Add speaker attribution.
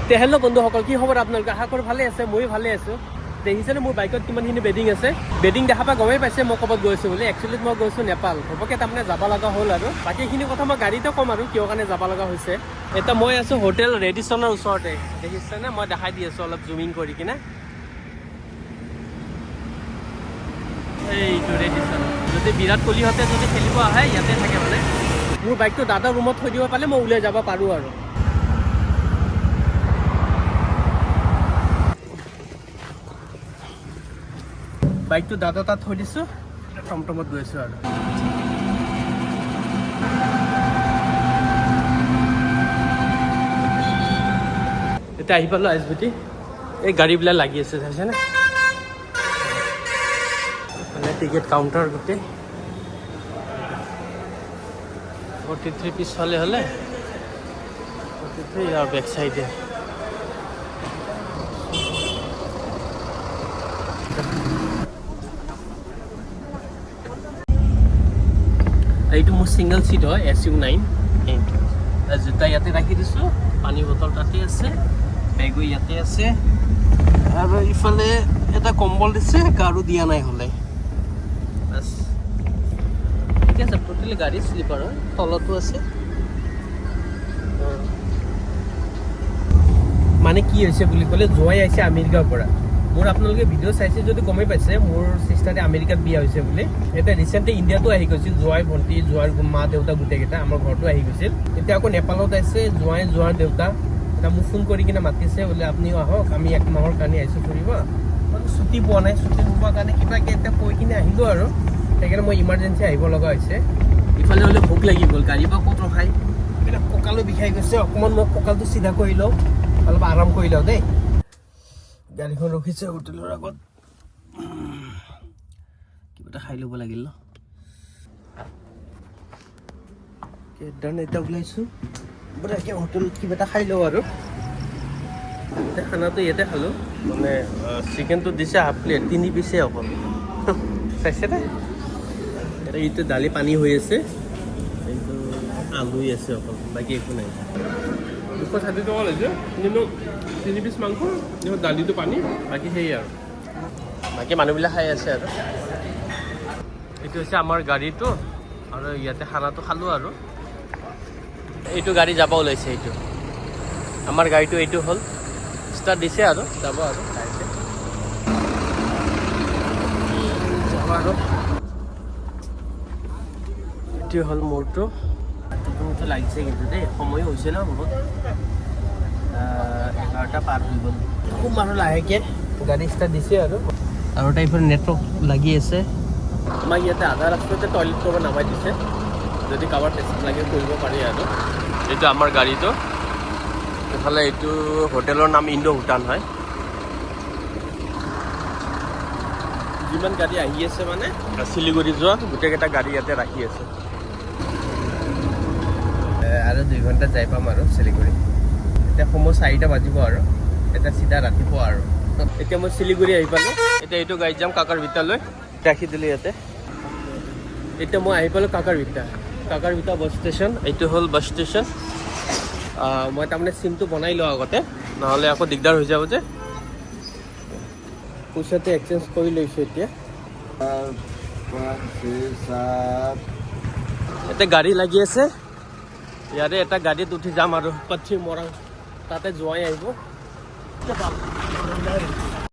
Speaker 1: তে হেল্ল' বন্ধুসকল, কি খবৰ আপোনালোকে? আশা কৰোঁ ভালে আছে। ময়ো ভালে আছোঁ। দেখিছেনে মোৰ বাইকত কিমানখিনি বেডিং আছে? বেডিং দেখা পাই গমেই পাইছে মই ক'ৰবাত গৈছোঁ বুলি। একচুৱেলি মই গৈছোঁ নেপাল। ঘপককৈ তাৰমানে যাব লগা হ'ল আৰু বাকীখিনি কথা মই গাড়ীতে ক'ম আৰু কিয় কাৰণে যাব লগা হৈছে। এতিয়া মই আছোঁ হোটেল ৰেডিছনৰ ওচৰতে। দেখিছেনে? মই দেখাই দি আছোঁ অলপ জুমিং কৰি কিনে। এইটো ৰেডিছন। যদি বিৰাট কোহলিহঁতে যদি খেলিব আহে, ইয়াতে থাকে। মানে মোৰ বাইকটো দাদাৰ ৰুমত থৈ দিব পালে মই ওলাই যাব পাৰোঁ আৰু। বাইকটো দাদা তাত থৈ দিছোঁ, টমটমত গৈ আছোঁ আৰু। এতিয়া আহি পালোঁ এছ বি টি। এই গাড়ীবিলাক লাগি আছে, চাইছেনে? মানে টিকেট কাউণ্টাৰ গোটেই। 43 পিছফালে হ'লে 43 ইয়াৰ বেক চাইডে। এইটো মোৰ ছিংগল চিট হয়, SU 9। জোতা ইয়াতে ৰাখি দিছোঁ, পানী বটল তাতে আছে, বেগো ইয়াতে আছে আৰু ইফালে এটা কম্বল দিছে, গাৰু দিয়া নাই হ'লে। বাছ, ঠিক আছে। টোটেলি গাড়ী শ্লিপাৰ হয়, তলতো আছে। মানে কি হৈছে বুলি ক'লে, জোৱাই আহিছে আমেৰিকাৰ পৰা। মোৰ আপোনালোকে ভিডিঅ' চাইছে যদি গমেই পাইছে, মোৰ চিষ্টাৰে আমেৰিকাত বিয়া হৈছে বুলি। এতিয়া ৰিচেণ্টলি ইণ্ডিয়াতো আহি গৈছিল। জোৱাই, ভণ্টি, জোৱাৰ মা দেউতা গোটেইকেইটা আমাৰ ঘৰতো আহি গৈছিল। এতিয়া আকৌ নেপালত আহিছে জোৱাই, জোৱাৰ দেউতা। এতিয়া মোক ফোন কৰি কিনে মাতিছে বোলে, আপুনিও আহক, আমি এক মাহৰ কাৰণে আহিছোঁ ফুৰিব। মানে ছুটি পোৱা নাই। ছুটি নোপোৱাৰ কাৰণে কিবাকে এতিয়া কৈ কিনে আহিলোঁ আৰু। সেইকাৰণে মই ইমাৰ্জেঞ্চি আহিব লগা হৈছে। ইফালে হ'লে ভোক লাগি গ'ল, গাড়ী বা ক'ত ৰখাই। এইবিলাক কঁকালো বিষাই গৈছে। অকণমান মই কঁকালটো চিধা কৰি লওঁ, অলপ আৰাম কৰি লওঁ দেই। গাড়ীখন ৰখিছে হোটেলৰ আগত। কিবা এটা খাই ল'ব লাগিল ন। ডান, এতিয়া ওলাইছোঁ। বঢ়িয়াকৈ হোটেলত কিবা এটা খাই লওঁ আৰু। এতিয়া খানাটো ইয়াতে খালোঁ। মানে চিকেনটো দিছে হাফ প্লেট, তিনি পিচে অকল। চাইছেনে? এইটো দালি পানী হৈ আছে, এইটো আলুই আছে অকল, বাকী একো নাই। 260 টকা লৈছে, কিন্তু তিনি পিচ মাংস, দালিটো পানী, বাকী সেই আৰু। বাকী মানুহবিলাক খাই আছে আৰু। এইটো হৈছে আমাৰ গাড়ীটো আৰু ইয়াতে খানাটো খালোঁ আৰু। এইটো গাড়ী যাব ওলাইছে। এইটো আমাৰ গাড়ীটো। এইটো হ'ল, ষ্টাৰ্ট দিছে আৰু যাব আৰু লাহেকে যাব আৰু। এইটো হ'ল মোৰটো। টোপনিটো লাগিছে কিন্তু দেই। সময়ো হৈছে ন বহুত, 11টা পাৰ হৈ গ'ল। খুব মানুহ। লাহেকৈ গাড়ী ষ্টাৰ্ট দিছে আৰু। আৰু এটা ইফালে নেটৱৰ্ক লাগি আছে। আমাক ইয়াতে আধা ৰাস্তাতে টয়লেট কৰিব নামাই দিছে। যদি কাৰোবাৰ পেচাব লাগে কৰিব পাৰি আৰু। এইটো আমাৰ গাড়ীটো। এইফালে এইটো হোটেলৰ নাম ইণ্ডো ভূটান হয়। যিমান গাড়ী আহি আছে, মানে শিলিগুৰি যোৱা গোটেইকেইটা গাড়ী ইয়াতে ৰাখি আছে। আৰু 2 ঘণ্টাত যাই পাম আৰু শিলিগুৰি। এতিয়া সময় 4টা বাজিব আৰু এতিয়া চিধা ৰাতিপুৱা আৰু। এতিয়া মই শিলিগুৰি আহি পালোঁ। এতিয়া এইটো গাড়ীত যাম কাকাৰভিটালৈ। ৰাখি দিলোঁ ইয়াতে। এতিয়া মই আহি পালোঁ কাকাৰভিটা, কাকাৰভিটা বাছ ষ্টেচন। এইটো হ'ল বাছ ষ্টেচন। মই তাৰমানে চিমটো বনাই লওঁ আগতে, নহ'লে আকৌ দিগদাৰ হৈ যাব যে। পইচাটো এক্সচেঞ্জ কৰি লৈছোঁ এতিয়া।
Speaker 2: 4, 5, 6, 7।
Speaker 1: এতিয়া গাড়ী লাগি আছে। ইয়াৰে এটা গাড়ীত উঠি যাম আৰু পশ্চিম মৰাং। তাতে জোঁৱাই আহিব।